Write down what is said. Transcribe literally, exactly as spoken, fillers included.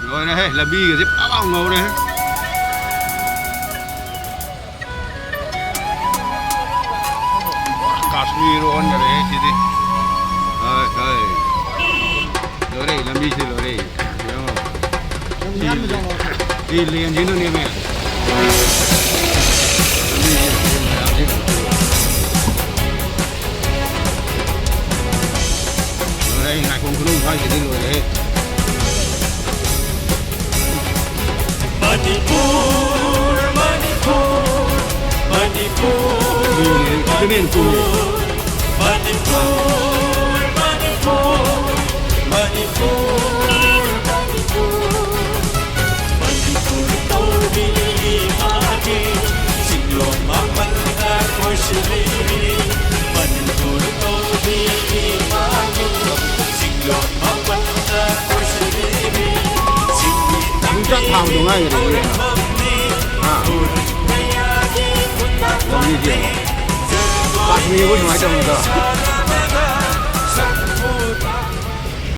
Loirahai, lambi kaji pāpā ngaorahai. Kashmir ronrahai sidi. Hai, hai. Loirai, lambi chi loirai. Yo. Chi, chi lane jino ne me. Lambi chi, lambi chi. Loirai, ngaikhong khanung phai sidi loirai. Manipur, Manipur, Manipur, Manipur, Manipur, Manipur, Manipur, Manipur, Manipur, Nungchak phang dungai re. Ha. Lambi chi. Kashmir wo chungmei chang da.